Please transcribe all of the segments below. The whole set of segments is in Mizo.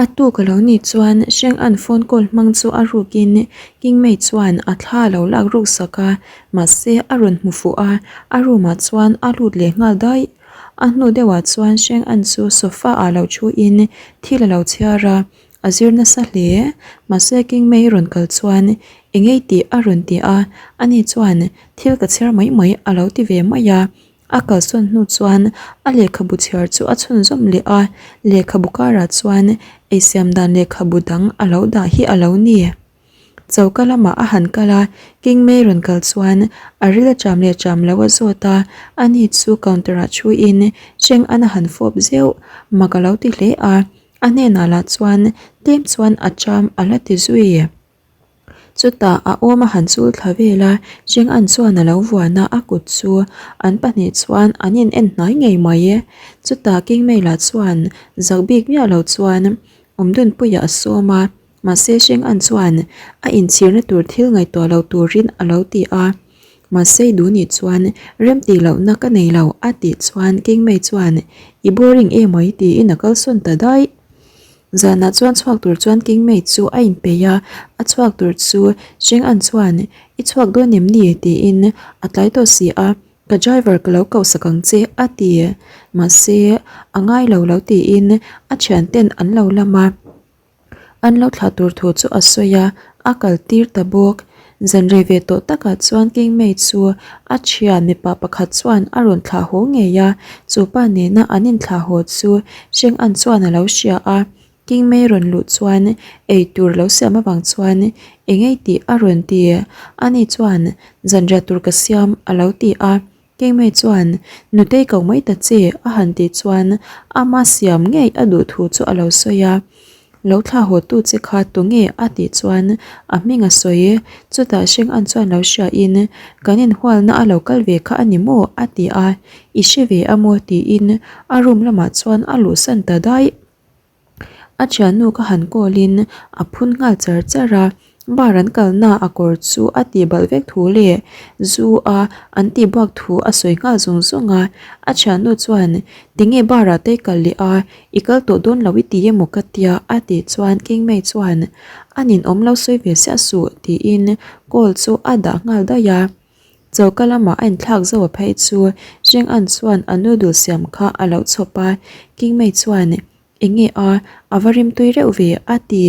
A tuk a lo nih chuan Sheng-a'n phone call hmang chu a rukin Kingmei chuan a thla a lo lak ruk sak a, mahse a rawn hmu fuh a, a room ah chuan a lut leh nghal daih. A hnu deuhah chuan Sheng-a'n chu sofa ah lo thuin thil a lo chhiar a, a zir nasa hle. Mahse Kingmei rawn kal chuan eng ei tih a rawn ti a, ani chuan thil ka chhiar mai mai a lo ti ve mai a. A kalsawn hnu chuan a lehkhabu chhiar chu a chhunzawm leh a, lehkhabu karah chuan eisiam dan lehkhabu dang a lo dah hi a lo ni. Choka lamah a han kal a, Kingmei rawn kal chuan a ril a cham leh cham lo a zawt a, ani chu counter ah thuin Cheng an a han fawp zeuh, mak a lo ti hle a, a hnenah lah chuan tlem chuan a cham a la ti zui. Chutah a awm a han chul thla vel a, Cheng An chuan a lo vuan a, a kut chu an pahnih chuan an in en hnai ngei mai. Chutah Kingmei lah chuan zak bik miah lo chuan Awmdunpuiah a sawm a, mahse Cheng An chuan a inchhirna tur thil ngaihtuah lo turin a lo ti a. Mahse i duh nih chuan remtih lohna ka nei lo a tih chuan Kingmei chuan i boring emai tiin a kalsawn ta daih. Zanah chuan chhuak tur chuan Kingmei chu a inpeih a, a chhuak tur chu Sheng An chuan I chhuak dawn em ni? tiin a tlai tawh si a, ka driver ka lo koh sak ang che a ti. Mahse a ngai lo lo tiin a thianten an lo lam a, an lo thlah tur thu chu a sawi a, a kal tir ta bawk. Zan rei ve tawh takah chuan Kingmei chu a thian mipa pakhat chuan a rawn thlah haw ngei a, chu pa nena an inthlah haw chu Sheng An chuan a lo hria a, Kingmei rawn luh chuan ei tur lo siam avang chuan eng ei tih a rawn ti, ani chuan zanriah tur ka siam a lo ti a, Kingmei chuan Nutei ko mai ta che a han tih chuan ama siam ngei a duh thu chu a lo sawi a. Lo thla haw tu che kha tunge a tih chuan a hming a sawi e, chutah Sheng An chuan lo hria in kan inhualna a lo kal ve kha a ni maw a ti a, i hre ve a maw tiin a room lamah chuan a luhsan ta daih. A thiannu ka han call in a phun nghal char char a, Bar an kalna a kawr chu a tih balh vek thu leh zu a an tih buak thu a sawi nghal zung zung a, a thiannu chuan tinge bar ah te i kal leh a, i kal tawh dawn lo i ti emaw ka tia a tih chuan Kingmei chuan a ninawm lo sawi ve siah suh tiin call chu a dah nghal daih a, choka lamah a inthlak zauh a phei chu Sheng An chuan a noodle siam kha a lo chhawp a, Kingmei chuan Enge a, a va rimtui reuh ve a ti.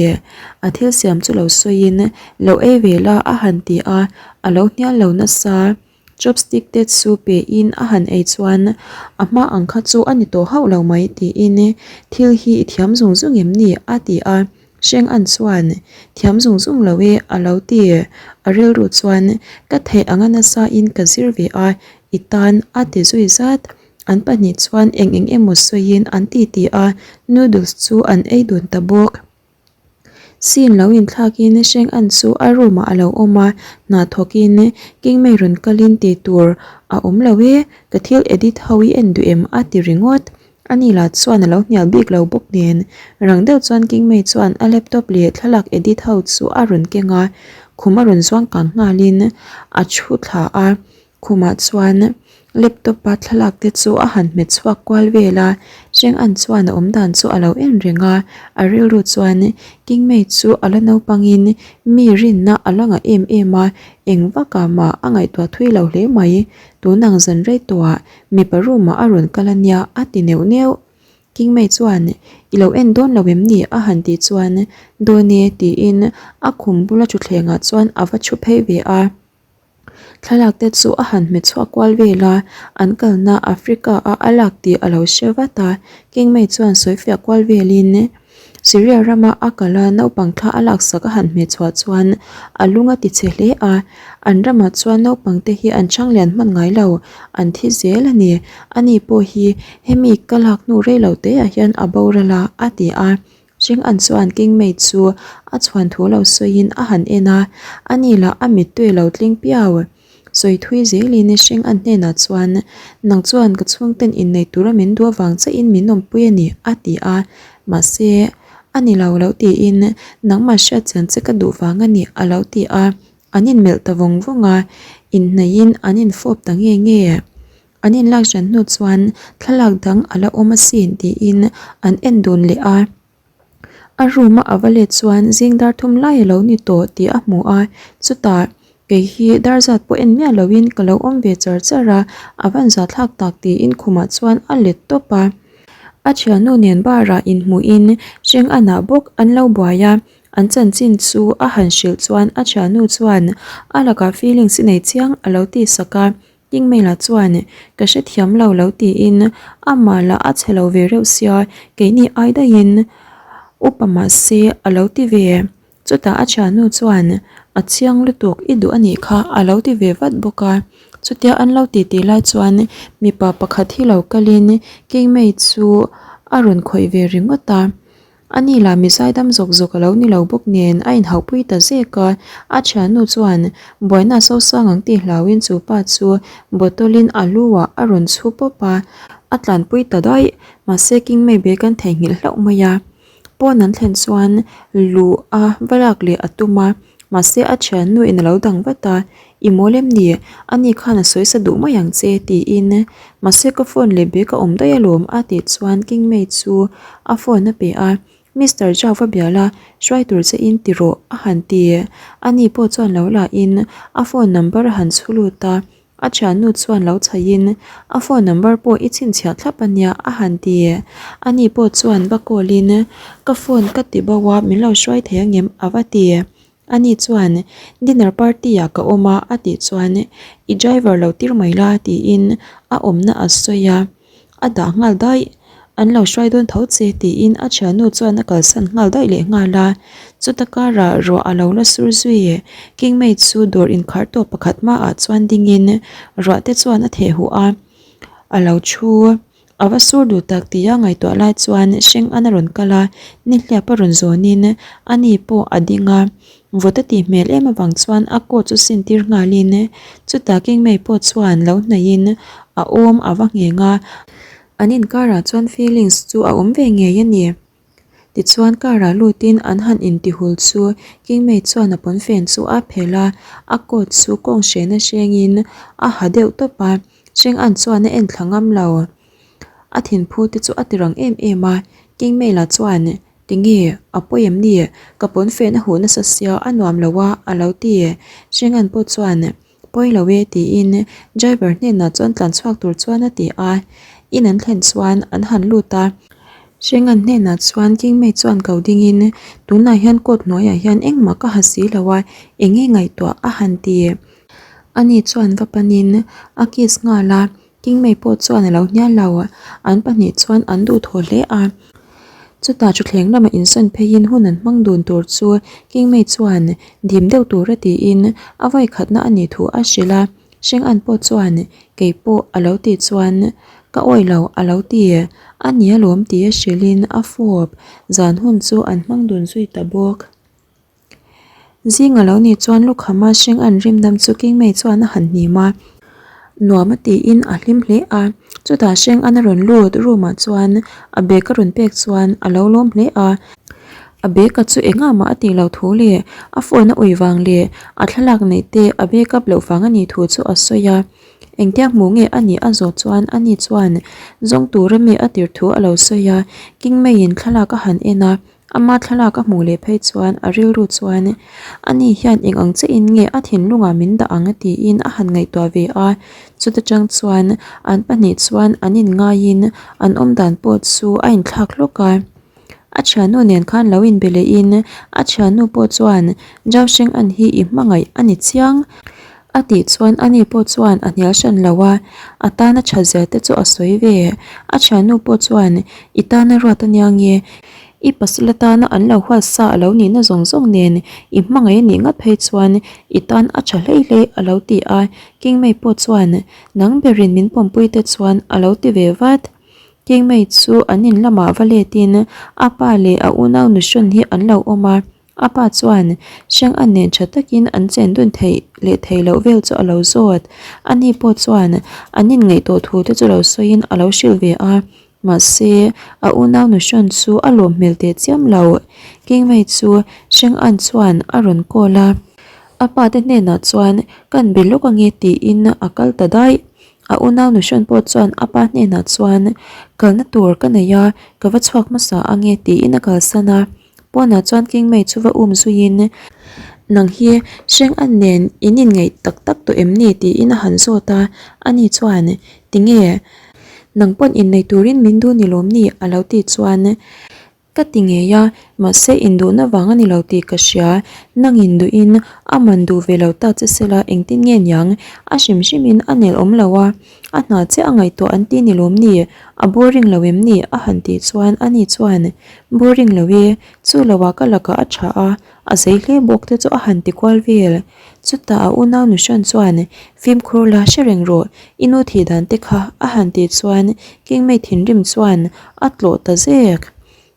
A thil siam chu lo sawiin lo ei ve la a han ti a, a lo hnial lo nasa. Chopstick te chu pein a han ei chuan a hma ang kha chu a ni tawh hauh lo mai tiin thil hi i thiam zung zung em ni a ti a, Hreng an chuan thiam zung zung lo e a lo ti. A rilru chuan ka theih anga nasa in ka zir ve a, i tan a ti zui zat. An pahnih chuan eng eng emaw sawiin an ti ti a, noodles chu an ei dun ta bawk. Scene lo inthlakin Sheng An chu a room ah a lo awm a, hna thawkin Kingmei rawn kalin ti tur a awm lo e, ka thil edit ho i en duh em a ti ringawt. Ani lah chuan a lo hnial bik lo bawk nen, rang deuh chuan Kingmei chuan a laptop leh thlalak edit ho chu a rawn keng a, khum a rawn zuang kang nghalin a thu thla a. Khumah chuan laptop a thlalak te chu a han hmet chhuak kual vel a, Cheng An chuan a awm dan chu a lo en reng a, a rilru chuan Kingmei chu a la naupangin mi rinna a la ngah em em a, eng vakah mah a ngaihtuah thui lo hle mai, tunang zan rei tawhah mipa room ah a rawn kal a nia a ti neuh neuh. Kingmei chuan I lo en dawn lo em ni? a han tih chuan Dawn e tiin a khum bula thutthlengah chuan a va thu phei ve a. Thlalak te chu a han hmet chhuak kual vel a, an kalna Africa a a lak tih a lo hre vat a, Kingmei chuan sawifiah kual velin Syria rama a kal a naupang thla a laksak a han hmet chhuah chuan a lung a ti chhe hle a, an ramah chuan naupang te hi an chhang lian hman ngai lo, an thi zel a ni, ani pawh hi hemi ka lak hnu rei lo te ah hian a boral a, a ti a. Hring an chuan Kingmei chu a chhuan thu lo sawiin a han en a, ani lah a mittui lo tling piau. Sawi thui zelin Hring an hnenah chuan, Nang chuan ka chhungten innei tura min duh avang chiahin min awmpui a ni, a ti a. Mahse, a ni lo lo tiin, Nangmah hriat chian che ka duh vang a ni, a lo ti a. An inmelh ta vawng vawng a, inhnaihin an infawp ta nge nge. An inlak hran hnu chuan thlalak dang a la awm asin tiin an en dun leh a. A room a ava let chuan zing dar thum lai a lo ni tawh tih a hmu a, chutah kei hi dar zat pawh en miah loin ka lo awm ve char char a, a van zathlak tak tiin khumah chuan a let tawp a. A thiannu nen bar ah inhmuhin hreng anah bawk an lo buai a, an chanchin chu a han hrilh chuan a thiannu chuan a lakah feelings i nei chiang a lo ti sak a. Kingmail-a chuan, Ka hrethiam lo lo tiin amah lah a chhe lo ve reuh sia, keini ai daihin upa mah se a lo ti ve. Chutah a thiannu chuan, A chiang lutuk, i duh a nih kha a lo ti ve vat bawk a. Chutia an lo titi lai chuan mipa pakhat hi lo kalin Kingmail chu a rawn khawih ve ringawt a. A ni lah mi zaidam zawk zawk a lo ni lo bawk nen a inhauhpui ta zek a, a thiannu chuan buaina a sosang ang tih hlauhin chu pa chu bottle in a lu ah a rawn chhu pawp a, a tlanpui ta daih. Mahse Kingmei bag an theihnghilh hlauh mai a, pawn an thlen chuan luh a va lak leh a tum a, mahse a thiannu in a lo dang vat a, I mawl em ni? Ani khan a sawi sa duh mai ang che, tiin. Mahse ka phone leh bag a awm daih alawm, a tih chuan Kingmei chu a phone a pe a. Mister Zhao va bia la, hruai tur che in ti rawh, a han ti. Ani pawh chuan lo la in a phone number a han chhu lut a. A thiannu chuan lo chhaihin, A phone number pawh i chhinchhiah thlap a nia, a han ti. Ani pawh chuan va call in, Ka phone ka ti bo a, min lo hruai thei angem? a va ti. Ani chuan, Dinner party ah ka awm a, a tih chuan, I driver lo tir mai la, tiin a awmna a sawi a, a dah nghal daih. An lo hruai dawn tho che, tiin a thiannu chuan a kalsan nghal daih leh nghal a. Chuta karah ruah a lo la sur zui. Kingmei chu dawr inkharh tawp pakhat hmaah chuan dingin ruah te chuan a theh huh a, a lo thu. A va sur duh tak tia ngaihtuah lai chuan hreng an a rawn kal a, nihliap a rawn zawnin ani pawh a ding a. Vawt a tih hmel em avang chuan a coat chu sin tir nghalin chutah Kingmei pawh chuan lo hnaihin a awm a va ngheng a. An inkarah chuan feelings chu a awm ve ngei a ni. Tichuan car ah lutin an han intihul chu Kingmei chuan a pawnfen chu a phelh a, a coat chu kawng hrehna hrengin a ha deuh tawp a, hreng an chuan a en thla ngam lo. A thinphu te chu a ti rang em em a, Kingmei lah chuan Tinge, a pawi em ni? Ka pawnfen a huh nasa sia a nuam lo a a lo ti. Hreng an pawh chuan Pawi lo e tiin driver hnenah chuan tlan chhuak tur chuan a ti a, in an thlen chuan an han lut a. Hrengan hnenah chuan Kingmei chuan ko dingin tunah hian coat hnuaiah hian engmah ka ha si lo a, eng nge ngaihtuah a han ti. Ani chuan va panin a kiss nghal a, Kingmei pawh chuan a lo hnial lo, an pahnih chuan an duhthawh hle a. Chutah thutthleng lamah insawn pheiin hun an hmang dun tur chu Kingmei chuan dim deuh tura tiin a vawi khatna a nih thu a hrilh a. Hreng an pawh chuan kei pawh a lo tih chuan ka awih lo a lo ti a ni alawm tia hrilhin a fawp zan hun chu an hmang dun zui ta bawk. Zing a lo nih chuan lukhama hring an rim dam chu Kingmei chuan a han hnim a, nuam a tiin a hlim hle a. Chutah hring an a rawn lut room ah chuan a bag a rawn pek chuan a lo lawm hle a. A bag a chu engah mah a tih loh thu leh a phone a ui vang leh a thlalak neih te a back up loh vang a nih thu chu a sawi a. Engtia hmuh nge a nih a zawh chuan ani chuan zawng tura mi a tir thu a lo sawi a. Kingmeiin thlalak a han en a. Ama thlalak a hmuh leh phei chuan a rilru chuan ani hian eng ang chiahin nge a thinlungah min dah ang tiin a han ngaihtuah ve a, chuta tang chuan an pahnih chuan an inngaiin an awmdan pawh chu a inthlak hlawk a. A thiannu nen khan lo inbe lehin a thiannu pawh chuan Zhao Sheng-an hi i hmangaih a ni chiang a tih chuan ani pawh chuan a hnial hran lo a, a tana tha zia te chu a sawi ve. A thiannu pawh chuan i tana ruat ania nge, i pasal atana an lo huat sa a lo nihna zawng zawng nen i hmangaih a nih ngat phei chuan i tan a tha hlei hlei a lo ti a, Kingmei pawh chuan nang berin min pawmpui te chuan a lo ti ve vat. Kingmei chu an in lamah va letin a pa leh a unau nuhrawn hi an lo awm a. A pa chuan hreng a nen tha takin an chen dun theih leh theih loh vel chu a lo zawt. Ani pawh chuan an inngaihtuah thu te chu lo sawiin a lo hrilh ve a, mahse a unau nuhrawn chu a lawm hmel teh chiam lo. Kingmei chu hreng an chuan a rawn call a, a pa te hnenah chuan kan be lawk ange tiin a kal ta daih. A unau nuhrawn pawh chuan a pa hnenah chuan kalna tur ka nei a, ka va chhuak hmasa ange tiin a kalsan a. Pawnah chuan Kingmei chu va um zuiin, Nang hi Hreng An nen in inngeih tak tak tawh em ni? tiin a han zawt a. Ani chuan, Tinge? Nang pawn innei turin min duh ni lawm ni? a lo ti chuan, Ka ti ngei a, mahse induhna vang a ni lo tih ka hria. Nang induhin a man duh ve lo ta che sela engtin nge niang? A hrim hrimin a nel awm lo a, a hna chiah a ngaihtuah an ti ni lawm ni? A boring lo em ni? a han tih chuan ani chuan, Boring lo e, chu loah ka lakah a tha a, a zei hle bawk te chu a han ti kual vel. Chutah a unau nu hran chuan, Fimkhur la hre reng rawh, i nu thih dan te kha, a han tih chuan Kingmei thinrim chuan a tlawh ta zek.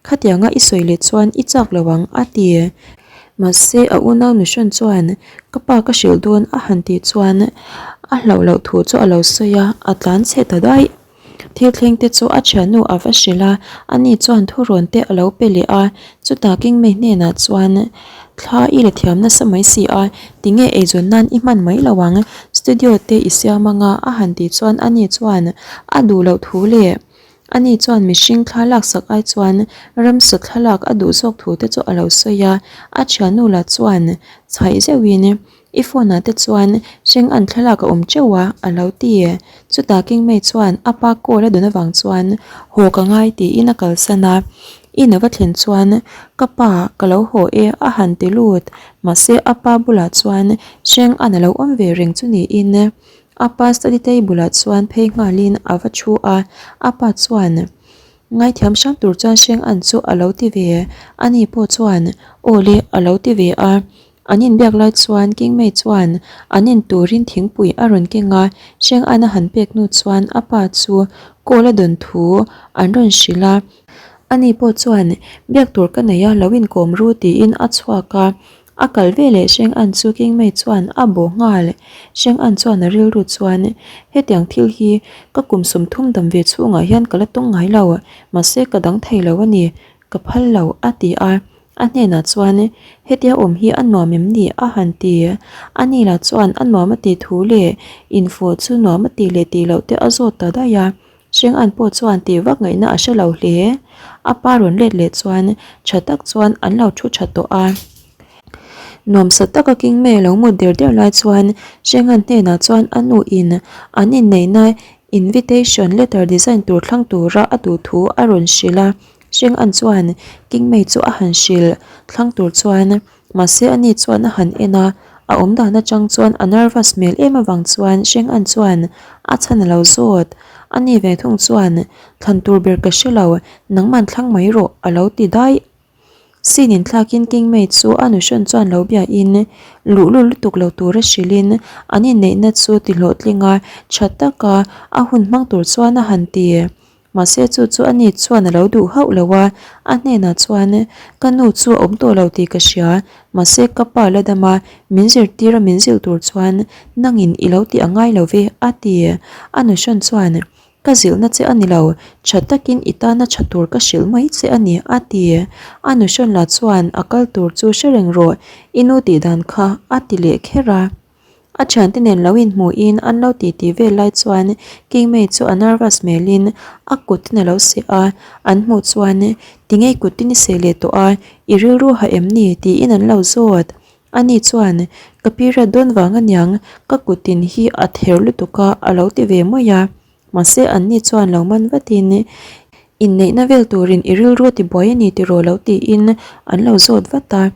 Khatianga i sawi leh chuan i chak lo ang, a ti. Mahse a unau nu hran chuan, Ka pa ka hrilh dawn, a han tih chuan a hlauh loh thu chu a lo sawi a, a tlan chhe ta daih. Thil thleng te chu a thiannu a va hrilh a, ani chuan thurawn te a lo pe leh a, chutah Kingmei hnenah chuan thla i la thiam nasa mai si a, tinge eizawn nan i hman mai lo ang, studio te i siam anga a han tih chuan ani chuan a duh loh thu leh ani chuan mihring thla laksak ai chuan ramsa thlalak a duh zawk thu te chu a lo sawi a, a thiannu lah chuan chhaih zeuhin I phone ah te chuan hring an thlalak a awm teuh a, a lo ti. Chutah Kingmei chuan a pa call a dawn avang chuan haw ka ngai tiin a kalsan a. In a va thlen chuan ka pa ka lo haw e a han ti lut. Mahse a pa bulah chuan hring an a lo awm ve reng chu niin a pa study table ah chuan phei nghalin a va thu a. A pa chuan ngaithiam hrang tur chuan hring an chu a lo ti ve. Ani pawh chuan aw le a lo ti ve a. An inbiak lai chuan Kingmei chuan an in turin thingpui a rawn keng a, Hreng An a han pek hnu chuan a pa chu call a dawn thu an rawn hrilh a. Ani pawh chuan biak tur ka nei a, lo inkawm ru tiin a chhuak a. A kal veleh Hreng An chu Kingmei chuan a bawh nghal. Hreng An chuan a rilru chuan hetiang thil hi ka kum 30 dam ve chhungah hian ka la tawng ngai lo, mahse ka dang thei lo a ni, ka phal lo a ti a. A hnenah chuan, Hetia awm hi a nuam em ni? a han ti. A ni lah chuan a nuam a tih thu leh infawh chu nuam a tih leh tih loh te a zawt ta daih a. Hreng-an pawh chuan tih vak ngaihna a hre lo hle. A pa rawn let leh chuan tha tak chuan an lo thu tha tawh a. Nuamsa taka Kingmei a lo mut der der lai chuan Hreng-an hnenah chuan a nu in an inneihna invitation letter design tur thlang tura a duh thu a rawn hrilh a. Hreng an chuan Kingmei chu a han hrilh thlang tur chuan mahse ani chuan a han en a, a awm dan atang chuan a nervous hmel em avang chuan Hreng an chuan a chhan a lo zawt. Ani ve thung chuan thlan tur ber ka hre lo, nangman thlang mai rawh a lo ti daih. Sin inthlakin Kingmei chu a nuhrawn chuan lo biain luhlul lutuk lo tura hrilhin an inneihna chu ti hlawhtling a, tha taka a hun hmang tur chuan a han ti. Mahse chu chu ani chuan a lo duh hauh lo a, a hnenah chuan, Ka nu chu a awm tawh lo tih ka hria, mahse ka pa la dam a, min zirtir a min zilh tur chuan nangin i lo tih a ngai lo ve, a ti. A nuhrawn chuan, Ka zilhna che a ni lo, tha takin i tana tha tur ka hrilh mai che a ni, a ti. A nuhrawn lah chuan a kal tur chu hre reng rawh, i nu tih dan kha, a ti leh kher a. A thiante nen lo inhmuhin an lo titi vel lai chuan Kingmei chu a nervous hmelin a kutin a lo seh a, an hmuh chuan Tinge i kutin i seh leh tawh a, i rilru ha em ni? tiin an lo zawt. Ani chuan Ka period dawn vang aniang, ka kutin hi a ther lutuk a a lo ti ve mai a. Mahse anni chuan lo man vatin inneihna vel turin i rilru a tibuai a ni tiraw lo tiin an lo zawt vat a.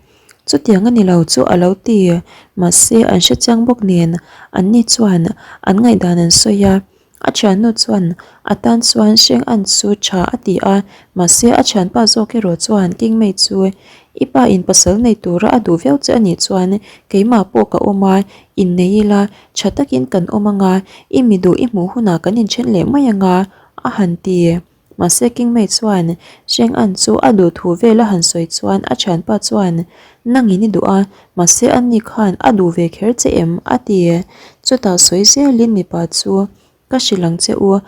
Chutiang a ni lo chu a lo ti. Mahse an hre chiang bawk nen anni chuan an ngaihdan an sawi a. A thiannu chuan a tan chuan hreng an chu tha a ti a, mahse a thianpa zawk erawh chuan Kingmei chu i pa in pasal nei tura a duh viau che a nih chuan keimah pawh ka awm a, innei ila Tha takin kan awm anga, i mi duh i hmuh hunah kan inthen leh mai anga, a han ti. Mahse Kingmei chuan Sheng An chu a duh thu vel a han sawi chuan a thianpa chuan, Nangin i duh a, mahse ani khan a duh ve kher che em? a ti. Chutah sawi zelin mipa chu Ka hrilh ang che u.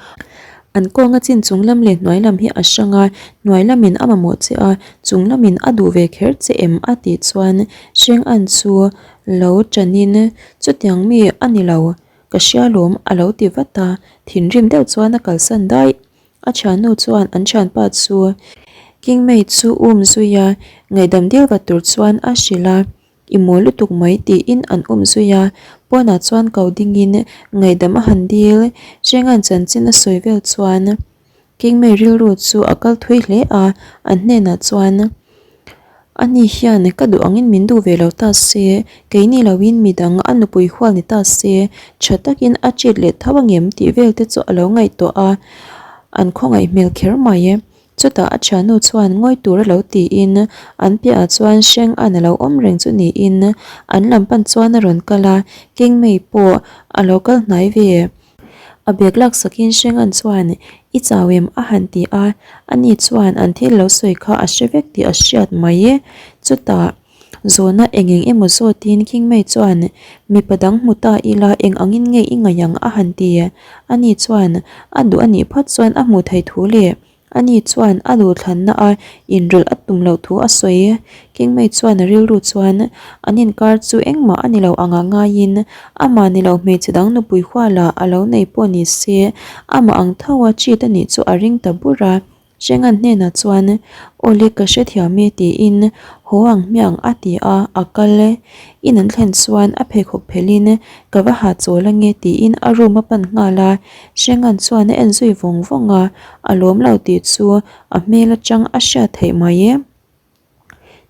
An kawnga chin chung lam leh hnuai lam hi a hrang a, hnuai lamin a mamawh che a, chung lamin a duh ve kher che em? a tih chuan Hreng An chu lo ṭanin chutiang mi a ni lo, ka hria lawm a lo ti vat a, thinrim deuh chuan a kalsan daih. A thiannu chuan an thianpa chu. Kingmei chu um zui a, ngaihdam dil vat tur chuan a hrilh a, I mawl lutuk mai tiin an um zui a, pawnah chuan ko dingin ngaihdam a han dil. Hrenga'n chanchin a sawi vel chuan Kingmei rilru chu a kal thui hle a, an hnenah chuan, Ani hian ka duh angin min duh ve lo ta se, keini loin midang a nupui hual ni ta se, tha takin a treat leh tho angem tih vel te chu a lo ngaihtuah a, an khawngaih hmel kher mai. Chutah a thiannu chuan ngawi tur a lo tiin an piahah chuan hreng an a lo awm reng chu niin an lam pan chuan a rawn kal a, Kingmei pawh a lo kal hnai ve. A bag lak sakin Hrengan chuan I chau em? a han ti a, ani chuan an thil lo sawi kha a hre vek tih a hriat mai. Chutah zawhna eng eng emaw zawtin Kingmei chuan Mipa dang hmu ta ila eng angin nge i ngaih ang? a han ti. Ani chuan a duh a nih phawt chuan a hmuh theih thu leh Ani chuan a duhthlanna a inrawlh a tum loh thu a sawi. Kingmei chuan a rilru chuan an inkar chu engmah a ni lo anga ngaiin amah ni lo hmeichhe dang nupui huala a lo nei pawh ni se amah ang tho a cheat a nih chu a ring ta bur a. Hrengan hnenah chuan Awle ka hrethiam e tiin haw ang hmiang a ti a, a kal e. In an thlen chuan a pheikhawk phelhin ka va ha chawl ange tiin a room a pan nghal a. Hrengan chuan a en zui vawng vawng a, a lawm lo tih chu a hmel atang a hriat theih mai e.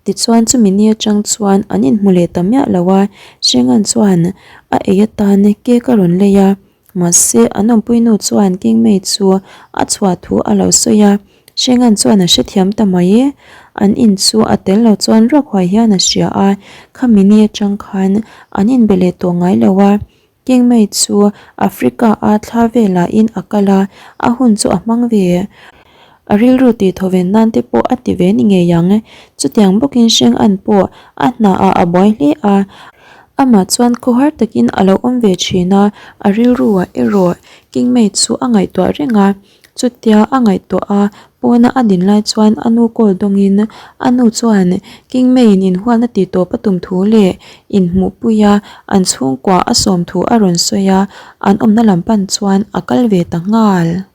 Tichuan chumi ni atang chuan an inhmu leh ta miah lo a, Hrengan chuan a ei atan cake a rawn lei a, mahse an awmpui nu chuan Kingmei chu a chhuah thu a lo sawi a, Hrengan chuan a hrethiam ta mai e. An in chu a tel lo chuan ruak huai hian a hria a, khami ni atang khan an inbe leh tawh ngai lo a, Kingmei chu Africa-a thla velah in a kal a, a hun chu a hmang ve. A rilru tih thawven nan te pawh a ti ve ni ngei ang. Chutiang bawkin Hreng An pawh a hnaah a buai hle a, amah chuan khawhar takin a lo awm ve thin a, a rilruah erawh Kingmei chu a ngaihtuah reng a. Chutia a ngaihtuah a, pawna a din lai chuan a nu call dawngin a nu chuan Kingmeiin inhualna tih tawp a tum thu leh inhmuhpuia an chhungkua a sawm thu a rawn sawi a, an awmna lam pan chuan a kal ve ta nghal.